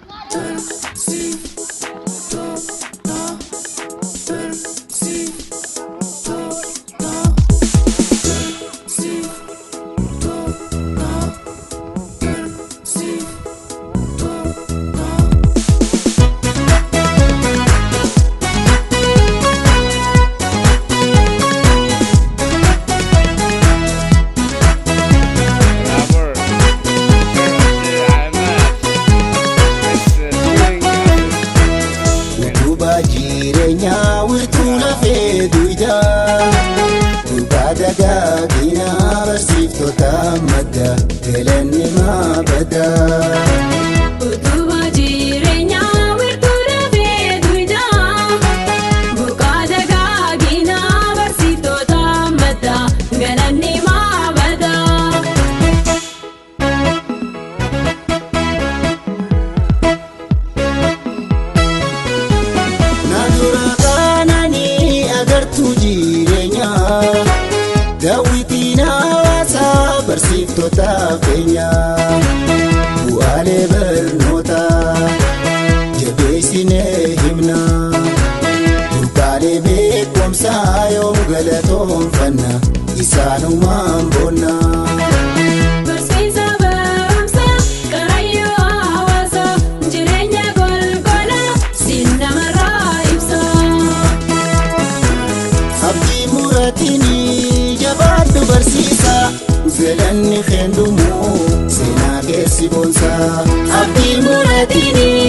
Robert, teacher of the IMF, is doing assistance. Utubaa jireenyaa, wirtuu lafee duydaa, Dubbaa dagaaginaa, barsiiftota madda, galanni maa badaa. Utubaa jireenyaa, wirtuu lafee duydaa, buqaa dagaaginaa, barsiiftota madda, galanni maa badaa. Naannoo kaananii agartuu jireenyaa, daawwitiin hawaasaa, barsiiftota keenyaa, bu'aalee barnootaa jabeessinee himna, burqaalee beekumsaa yoom galatoonfanna, isaanumaan boonna. Barsiisa barumsaa, qarayyoo hawaasaa, jireenya golgola siin namarraa ibsa. Abdii muraatiinii jabaadhu barsiisa, galanni keendumu seenaa keessi boonsaa. Abdii muraatiinii.